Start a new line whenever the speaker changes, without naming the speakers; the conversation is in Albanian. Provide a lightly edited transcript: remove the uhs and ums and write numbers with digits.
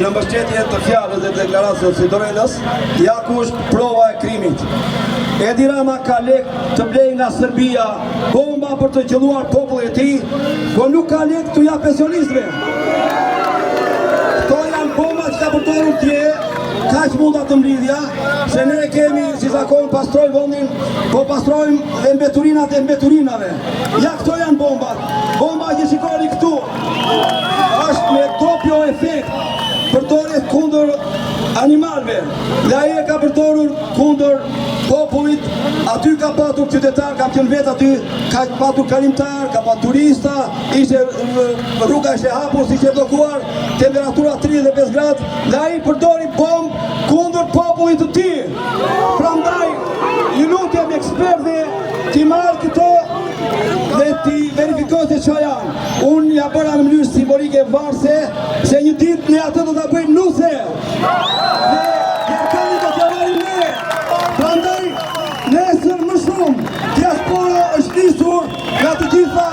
Në mbështetje të fjalës dhe deklaratës së Dorelës, ja ku është prova e krimit. Edi Rama ka lek të blejë nga Serbia bomba për të qëlluar popullin e tij, po nuk ka lek t'u japë pensionistëve. Këto janë bomba që ka përdorur dje, kaq munda të mblidhja, se ne kemi si zakon pastrojmë vendin, po pastrojmë dhe mbeturinat e mbeturinave. Ja këto janë bombat, bomba që shikoni këtu, është me dopjo efekt përdoret kundër animalve dhe ai e ka përdorur kundër popullit aty ka patur qytetar, kam qenë vetë aty ka patur kalimtar, ka patur turista ishte rruga ishte hapur, s'ishte bllokuar temperatura 35 gradë dhe ai përdori bombë kundër popullit të tij prandaj ju lutem ekspertëve t'i marrë këto dhe t'i verifikojë se çfarë janë. Unë ia bëra në mënyrë simbolike varëse se një ditë ne atë do ta bëjmë nuse. Dhe Gjerkani do t'ia marrim ne. Prandaj nesër më shumë diaspora është nisur nga të gjitha.